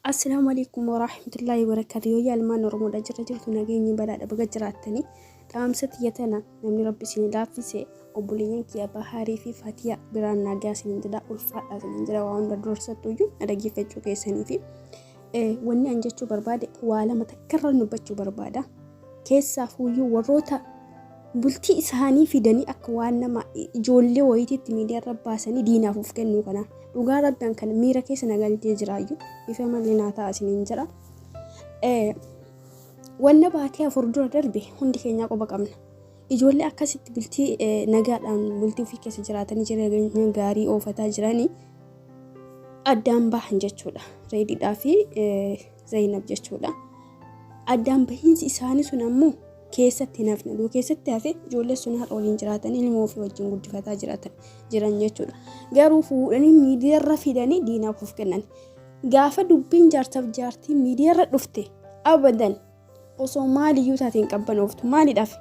Assalaamu alaikum warahmatullahi wabarakatuh. Yoo yaalmaan Oromoodha jirra jirtu nageenyi badhaadha baga jiraattanii dhaamsa tiyya tana namni rabbi isin laaffise obboleeyyan kiyya Bahaarii fi Fatiya biraan nagaa isin jedha ulfaadha isin jedha waa hunda dursattuyyuu na dhaggeeffachuu keessanii fi wanni an jechuu barbaade waa lama takkarra dubbachuu barbaada. Keessaafuyyuu warroota bultii isaanii fidanii akka waan nama ijoollee wayiitiitti miidiyaarra baasanii diinaaf of kennuu kana dhugaa rabbi kan miira keessa na galchee jiraayyuu ifa malee naa ta'a isiniin jedha. Wanna baatee 4 dura darbe hundi keenyaa quba qabna. Ijoollee akkasitti bultii nagaadhaan bultii ofii keessa jiraatanii jireenya gaarii oofataa jiranii addaan bahan jechuudha. Reediidhaa fi Zaynab jechuudha. Addaan bahiinsi isaanii sun ammoo keessatti hin hafne. Oduu keessatti hafe ijoollee sun har'a waliin jiraatanii ilmoo ofii wajjin guddifataa jiraatan jiran jechuudha. Garuu fuudhanii miidiyaarra fidanii diinaaf of kennan. Gaafa dubbiin jaarsaaf jaartii miidiyaarra dhufte abadan osoo maaliyyuu taate hin qabbanooftu. Maaliidhaaf?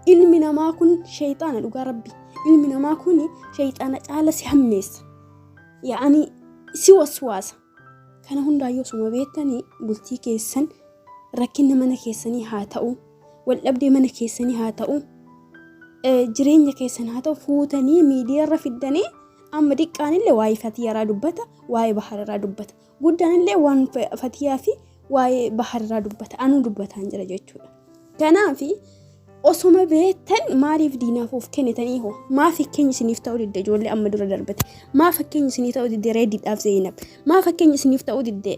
Ilmi namaa kun sheeyxaana dhugaa rabbi. Ilmi namaa kun sheeyxaana caala si hammeessa. Yaa'anii si waswaasa. Kana hundaayyuu osuma beektanii bultii keessan rakkinna mana keessanii haa ta'u, waldhabdee mana keessanii haa ta'u, jireenya keessan haa ta'u fuutanii miidiyaarra fiddanii amma diqqaanillee waa'ee fatiyaarraa dubbata, waa'ee baharirraa dubbata. Guddaanillee waan fatiyaa fi waa'ee baharirraa dubbata. Anuu dubbataan jira jechuudha. Kanaaf osuma beektan maaliif diinaaf of kennitanii hoo? Maa fakkeenya isiniif ta'uu didde ijoollee amma dura darbate? Maa fakkeenya isinii ta'uu didde Reediidhaaf Zeynab? Maa fakkeenya isiniif ta'uu didde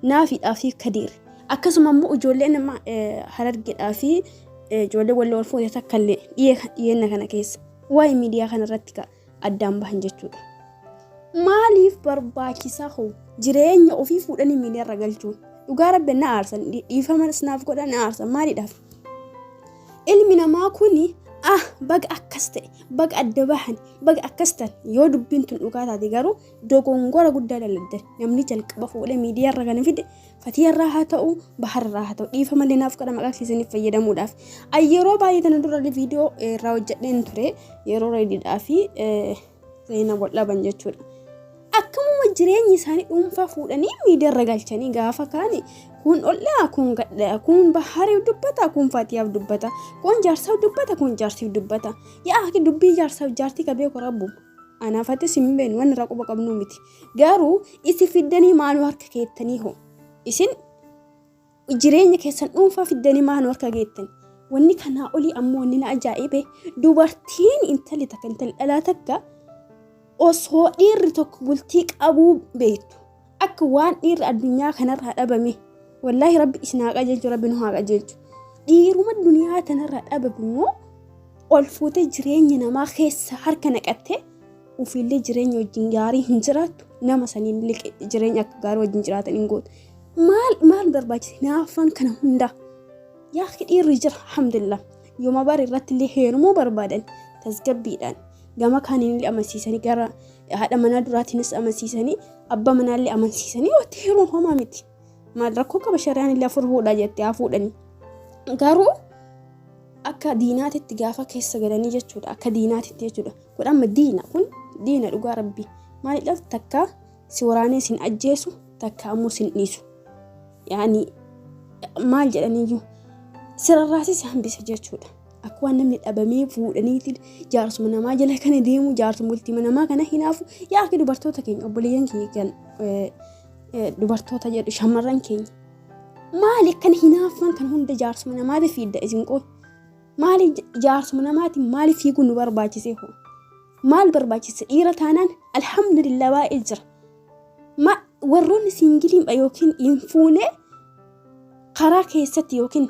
Naafiidhaa fi Kadiir? Akkasuma immoo ijoollee nama Harargeedhaa fi ijoollee walloo wal fuute takka illee dhiyeenna kana keessa waa'ee miidiyaa kana irratti addaan bahan jechuudha. Maaliif barbaachisaa hoo jireenya ofii fuudhanii miidiyaarra galchuun? Dhugaa rabbi na aarsan dhiifama naaf godha na aarsan maaliidhaaf? Ilmi namaa kuni ah baga akkas ta'e baga adda bahan baga akkas ta'an yoo dubbiin tun dhugaa taate garuu dogongora guddaa dalagdan namni jalqaba fuudhee miidiyaarra kana fide Fatiyarraa haa ta'u baharraa haa ta'u dhiifama illee naaf godha maqaa keessaniif fayyadamuudhaaf. Ay yeroo baay'ee tana dura viidiyoo irraa hojjedheen ture yeroo reediidhaa fi Zainab wal dhaban jechuudha. Akkamuma jireenya isaanii dhuunfaa fuudhanii miidiyaarra galchanii gaafa kaani kun ollaa kun gadhaa kun bahariif dubbata kun fatiyaaf dubbata kun jaarsaaf dubbata kun jaarsiif dubbata yaa dubbii jaarsaaf jaartii ka beeku rabbuma. Anaaf atis hin beeknu waan irraa quba qabnuu miti. Garuu isin fiddanii maaloo harka keettanii hoo? Isin jireenya keessan dhuunfaa fiddanii maaloo harka keettan? Wanni kanaa olii ammoo wanni na ajaa'ibe dubartiin intalli takka intalli dhalaa takka osoo dhiirri tokko bultii qabuu beektu akka waan dhiirri addunyaa kanarraa dhabame wallaahi rabbi isin haa qajeelchu rabbi nu haa qajeelchu dhiiruma duniyaa tanarraa dhabame immoo ol fuutee jireenya namaa keessa harka naqattee ofiillee jireenya wajjin gaarii hin jiraattu nama saniin illee jireenya akka gaarii wajjin jiraatan hin gootu. Maal maal barbaachise naaffan kana hundaa yaa dhiirri jira alhamdulillah yooma bara irratti illee heerumuu barbaadan tasgabbiidhaan gama kaaniin illee amansiisanii gara haadha manaa duraatiinis amansiisanii abbaa manaa illee amansiisanii watti heeruun homaa miti. Maal rakkoo qaba shari'aan illee afur fuudhaa jettee haa fuudhanii. Garuu akka diinaatitti gaafa keessa galanii jechuudha akka diinaatitti jechuudha kun amma diina kun diina dhugaa rabbi maaliidhaaf takka si waraanee sin ajjeesu takka ammoo sin dhiisu yaani maal jedhaniyyuu sirarraasii si hambisa jechuudha akka waan namni dhabamee fuudhaniitiin jaarsuma namaa jala kana deemu jaarsuma bultii namaa kana hinaafu yaa akki dubartoota keenya obboleeyyan keenya kan dubartoota jedhu shamarran keenya Maali akkana hinaaffaan kan hunda jaarsuma namaati fiidda isin qoy. Maali jaarsuma namaati maali fiiguun nu barbaachisee hoo? Maal barbaachise dhiira taanaan alhamdulillah baay'ee jira. Ma warroonni siingiliin yookiin hin fuune karaa keessatti yookiin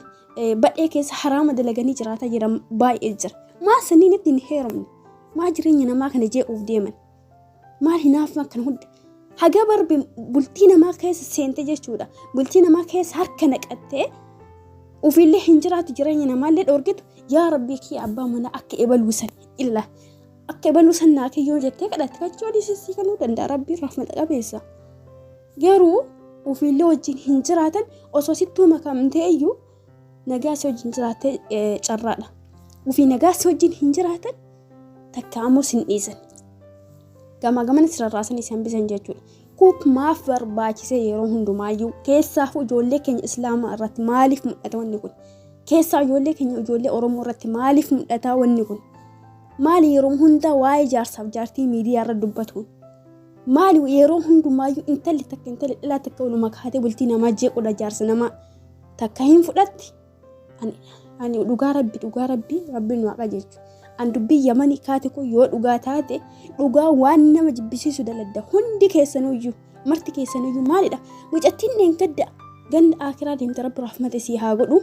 badhee keessa haraama dalaganii jiraataa jiran baay'ee jira. Maa saniin itti hin heerumne? Maa jireenya namaa kana jeequuf deeman? Maal hinaaffaan kana hunda? Haga barbe bultii namaa keessa seente jechuudha. Bultii namaa keessa harka naqattee ofiillee hin jiraatu jireenya namaallee dhoorgitu yaa rabbii kiyya abbaa manaa akka ebaluu san illa akka ebaluu san naa kiyyoo jettee kadhatte kachuu dhiisisii kennuu danda'a rabbiin rahmata qabeessa. Garuu ofiillee wajjin hin jiraatan osoo sittuu makamtee iyyuu nagaa si wajjin jiraattee carraadha. Ofii nagaa si wajjin hin jiraatan takka ammoo sin dhiisan. Gamaa gamana si rarraasanii si hambisan jechuudha. Huub maaf barbaachise yeroo hundumaayyuu keessaafuu ijoollee keenya islaamaa irratti maaliif mul'ata wanni kun? Keessaa ijoollee keenya ijoollee Oromoo irratti maaliif mul'ata wanni kun? Maali yeroo hundaa waa'ee jaarsaaf jaartii miidiyaa irra dubbatu? Maali yeroo hundumaayyuu intalli takka intalli dhalaa takka waluma kaatee bultii namaa jeequdha jaarsa namaa takka hin fudhatti? Ani dhugaa rabbi dhugaa rabbi rabbiin nu haa qajeelchu. An dubbii yamanii kaate kun yoo dhugaa taate dhugaa waan nama jibbisiisu daladda hundi keessanuyyuu marti keessanuyyuu maalidha mucattiin dheengadda ganda akiraa deemte rabbi rahmata isii haa godhu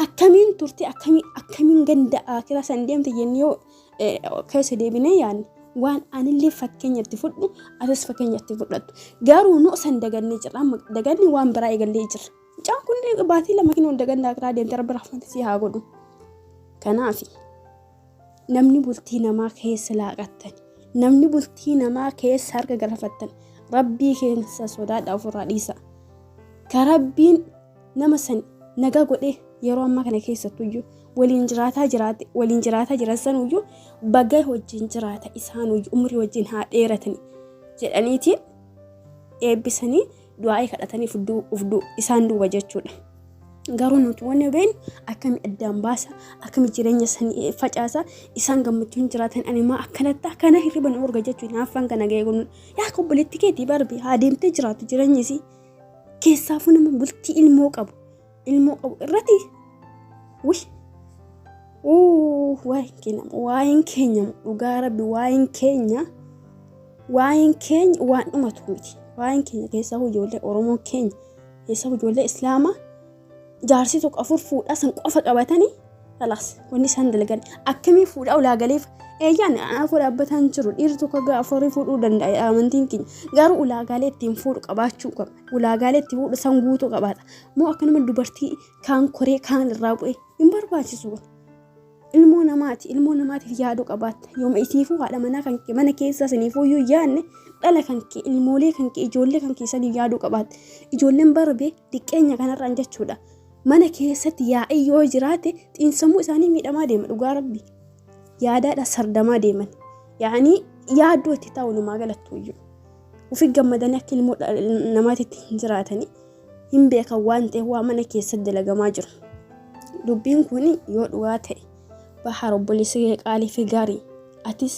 akkamiin turte akkamiin akkamiin ganda akiraa san deemte jennee yoo keessa deebinee yaadne waan anillee fakkeenya itti fudhu atis fakkeenya itti fudhattu garuu nu san dagannee jirra amma daganni waan biraa eegallee jirra. Mucaan kun baatii 2 kinoo dagannaa biraa deemte rabbi rahmata sii haa godhu. Kanaaf namni bultii namaa keessa laaqattan namni bultii namaa keessa harka galfattan rabbii keessa sodaadha ofirraa dhiisa. Ka rabbiin nama san nagaa godhee yeroo ammaa kana keessattuyyuu waliin jiraataa jiraate waliin jiraataa jiran sanuyyuu baga wajjin jiraata isaanuyyuu umrii wajjin haa dheeratani jedhaniitiin eebbisanii du'aa'ii kadhatanii isaan duuba jechuudha. Garuu nuti wanni beeknu akkami addaan baasa akkami jireenya sanii facaasa isaan gammachuun jiraatan ani maa akkanatti akkana hirriba nu urga jechuudha hinaaffaan kana ga'e kun yaa obboleetti keetii barbi haa deemtee jiraatu jireenya isii keessaafuu nama bultii ilmoo qabu ilmoo qabu irratti wih waa'een keenya waa'een keenya dhugaa rabbi waa'een keenya waa'een keenya waan dhumatu miti waa'een keenya keessaa ijoollee Oromoo keenya keessaa ijoollee Islaamaa jaarsi tokko afur fuudhaa san qofa qabatanii kalaas wanni isaan dalagan akkamii fuudhaa ulaagaleef eeyyaan afur dhaabbataan jiru dhiirri tokko gara afurii fuudhuu danda'a amantiin keenya garuu ulaagaalee ittiin fuudhu qabaachuu qaba ulaagaalee ittiin fuudhu san guutuu qabaata moo akkanuma dubartii kaan koree kaan irraa bu'e hin barbaachisu kun. Ilmoo namaati ilmoo namaatiif yaaduu qabaatta yooma isiifuu haadha manaa kan kee mana keessaa saniifuu iyyuu yaadne dhala kan kee ilmoolee kan kee ijoollee kan kee sanii yaaduu qabaatta ijoolleen barbee diqqeenya kanarraan jechuudha mana keessatti yaa'ii yoo jiraate xiinsammuu isaanii miidhamaa deema dhugaa rabbi yaadaadha sardamaa deeman yaa'anii yaaddoo itti ta'u walumaa galattu iyyuu ofi gammadanii akka ilmoo namaatitti hin jiraatanii hin beekan waan ta'eef waa mana keessatti dalagamaa jiru. Dubbiin kun yoo dhugaa ta'e Bahar obboleessa kee qaalii fi gaarii atis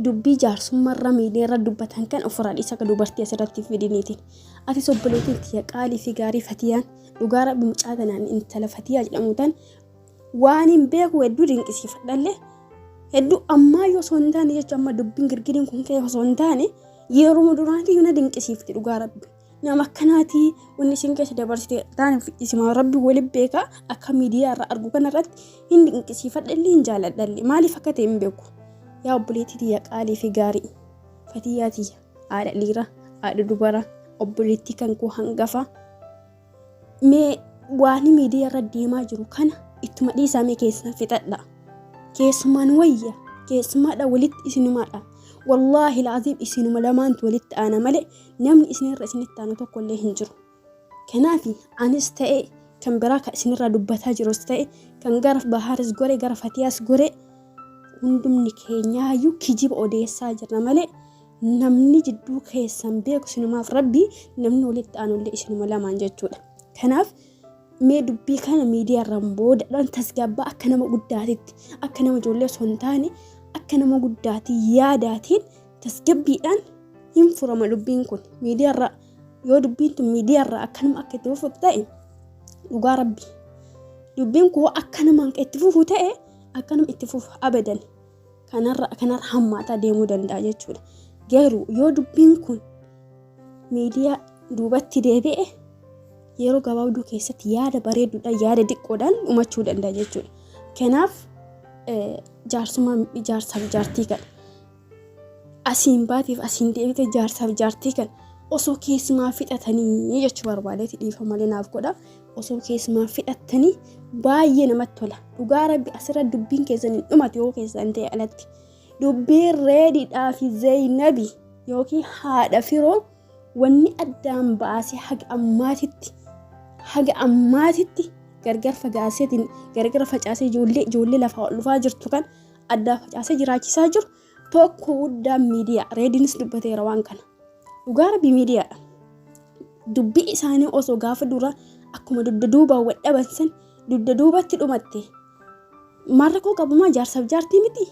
dubbii jaarsummaarra miidiyaarra dubbatan kan ofirraa dhiisa akka dubartii asirratti fidiniitiin. Atis obboleettiin tiyya qaalii fi gaarii Fatiyaan dhugaa rabbi mucaa tanaan intala Fatiyaa jedhamu tan waan hin beeku hedduu dinqisiifadhallee hedduu ammaa yoo osoo hin taane jechuun amma dubbiin girgiriin kun ka'e osoo hin taane yeroo duraanii na dinqisiifti dhugaa rabbi. Nama akkanaatii wanni isin keessa dabarsite taane isuma rabbi wali beeka akka miidiyaa irraa argu kanarratti hin dinqisiifadha illee hin jaaladha illee maaliif akka ta'e hin beeku. Yaa obboleettii tiyya qaalii fi gaarii fatiyyaa tiyya haadha dhiiraa haadha dubaraa obboleettii kan koo hangafa mee waan miidiyaa irra deemaa jiru kana ittuma dhiisaa mee keessan fixadha. Keessumaan wayya keessumaadha walitti isinumaadha. Wallaahi laaziim isinuma lamaantu walitti aana malee namni isinirra isinitti aanu tokko illee hin jiru. Kanaaf anis ta'e kan biraa kan isinirraa dubbataa jirus ta'e kan gara Bahaaris gore gara Fatiyaas gore hundumni keenyaayyuu kijiba odeessaa jirra malee namni jidduu keessan beeku isinumaaf rabbii namni walitti aanullee isinuma lamaan jechuudha. Kanaaf mee dubbii kana miidiyaarraan boodadhaan tasgabbaa akka nama guddaatitti akka nama ijoollee osoo hin taane akka nama guddaati yaadaatiin tasgabbiidhaan hin furama dubbiin kun miidiyaarraa yoo dubbiin tun miidiyaarraa akkanuma akka itti fufu ta'e dhugaa rabbi dubbiin kun akkanuma akka itti fufu ta'e akkanuma itti fufu abadan kanarra kanarra hammaataa deemuu danda'a jechuudha garuu yoo dubbiin kun miidiyaa duubatti deebi'e yeroo gabaabduu keessatti yaada bareeduudhaan yaada diqqoodhaan dhumachuu danda'a jechuudha kanaaf jaarsummaa jaarsaaf jaartii kana asiin baatiif asiin deebite jaarsaaf jaartii kan osoo keessumaa fixatanii jechuu barbaadeeti dhiifama malee naaf godha osoo keessumaa fixattanii baay'ee namatti tola dhugaa rabbi asirra dubbiin keessan hin dhumatu yoo keessan ta'e alatti dubbiin reedidhaa fi zeeynabi yookiin haadha firoo wanni addaan baasee haga ammaatitti haga ammaatitti gargar fagaaseetiin gargar facaasee ijoollee ijoollee lafaa ol dhufaa jirtu kan addaa facaasee jiraachisaa jiru tokko guddaan miidiyaa reediinis dubbateera waan kana. Dhugaa rabbi miidiyaadha. Dubbii isaanii osoo gaafa dura akkuma dugda duubaan wal dhaban san dugda duubatti dhumatte. Maal rakkoo qabumaa jaarsaaf jaartii miti.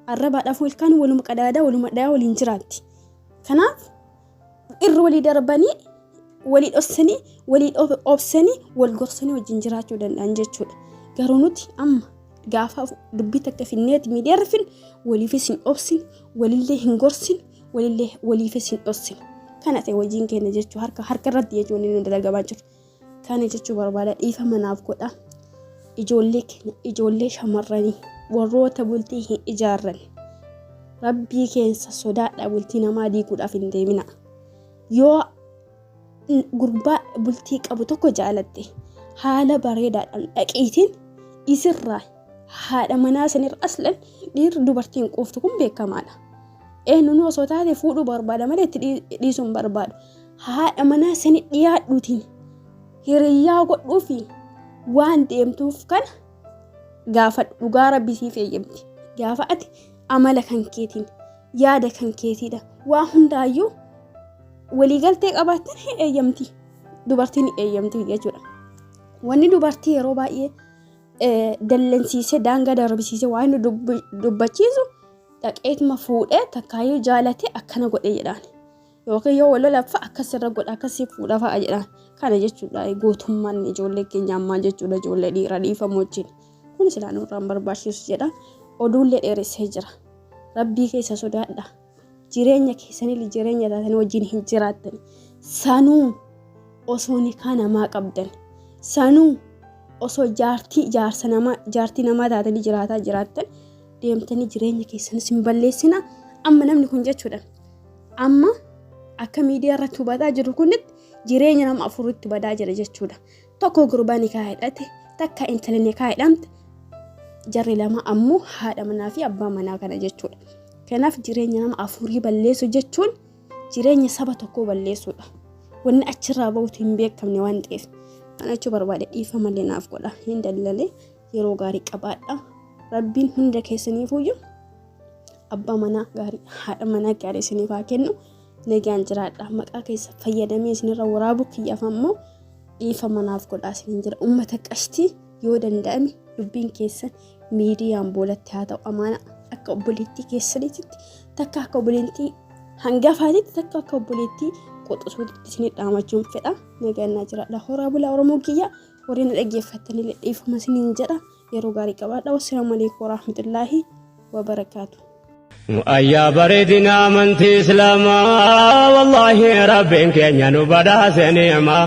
Arrabaadhaaf ilkaan waluma qadaadaa waluma dhayaa waliin jiraatti. Kanaaf irra walii darbanii walii dhossanii walii obsanii wal gorsanii wajjin jiraachuu danda'an jechuudha. Garuu nuti amma gaafa dubbii takka finneeti miidiyaa fin waliifis hin obsin walillee hin gorsin walillee waliifis hin dhossin. Kana ta'e hojiin keenya jechuu harka harka irratti jechuun inni dalagamaa jiru. Kana jechuu barbaada dhiifama naaf godha. Ijoollee keenya ijoollee shamarranii warroota bultii hin ijaarran rabbii keessa sodaadha bultii namaa diiguudhaaf hin deemina. Yoo gurbaa bultii qabu tokko jaalatte haala bareedaadhaan dhaqiitiin isirraa haadha manaa sanirra aslan dhiirri dubartiin quuftu kun beekamaadha. Eenyuun osoo taate fuudhuu barbaada malee itti dhiisuu hin barbaadu. Haadha manaa sani dhiyaadhuutiin hiriyyaa godhuu fi waan deemtuuf kana gaafadhu dhugaa rabbi siif eeyyamti. Gaafa ati amala kan keetiin yaada kan keetiidha waa hundaayyuu waliigaltee qabaattan hin eeyyamti. Dubartiin hin eeyyamti jechuudha. Wanni dubartii yeroo baay'ee dallansiisee daangaa darbisiisee waan inni dubbachiisu dhaqeetuma fuudhee takkaayyuu jaalatee akkana godhe jedhaan. Yookiin yoo wal lolan fa'a akkas irra godha akkasii fuudha fa'a jedhaan. Kana jechuudha gootummaan ijoollee keenya ammaa jechuudha ijoollee dhiira dhiifamu wajjin. Kun silaa nurraan barbaachisu jedha. Oduullee dheeressee jira. Rabbii keessa sodaadha. Jireenya keessanillee jireenya taatanii wajjin hin jiraattan. Sanuu osoo nikaa namaa qabdan. Sanuu osoo jaartii jaarsa namaa jaartii namaa taatanii jiraataa jiraattan deemtanii jireenya keessanis hin balleessina. Amma namni kun jechuudha. Amma akka miidiyaa irratti hubataa jiru kunitti jireenya nama afuritti badaa jira jechuudha. Tokko gurbaa nikaa hidhate, takka intala nikaa hidhamte, jarri lama ammoo haadha manaa fi abbaa manaa kana jechuudha. Kanaaf jireenya nama afurii balleessu jechuun jireenya saba tokkoo balleessuudha. Wanni achirraa bahutu hin beekamne waan ta'eef. Kana jechuu barbaade dhiifama malee naaf godha. Hin dallalee yeroo gaarii qabaadha. Rabbiin hunda keessaniifuyyuu abbaa manaa gaarii haadha manaa gaarii isiniif haa kennu. Nagaan jiraadha. Maqaa keessa fayyadamee isinirra waraabu kiyyaaf ammoo dhiifama naaf godhaa isiniin jira. Uummata qashtii yoo danda'ame dubbiin keessan miidiyaan boolatti haa ta'u amaana akka obboleettii keessaniitti takka akka obboleettii hangafaatitti takka akka obboleettii quxisuutti isinii dhaamachuun fedha. Nagaan naa jiraadha. Horaa bulaa Oromoo kiyya warri na dhaggeeffattanillee dhiifama isiniin jedha. Yeroo gaarii qabaadha. Wassalaamu alaikum warahmatullaahi wabarakaatu. Ayyaa bareedina amantii Islaamaa wallaahi rabbiin keenya nu badhaase ni'maa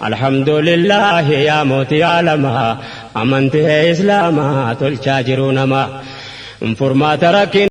alhamdulillaahi yaa mootii aalamaa amantii Islaamaa tolchaa jiru namaa furmaata rakkin.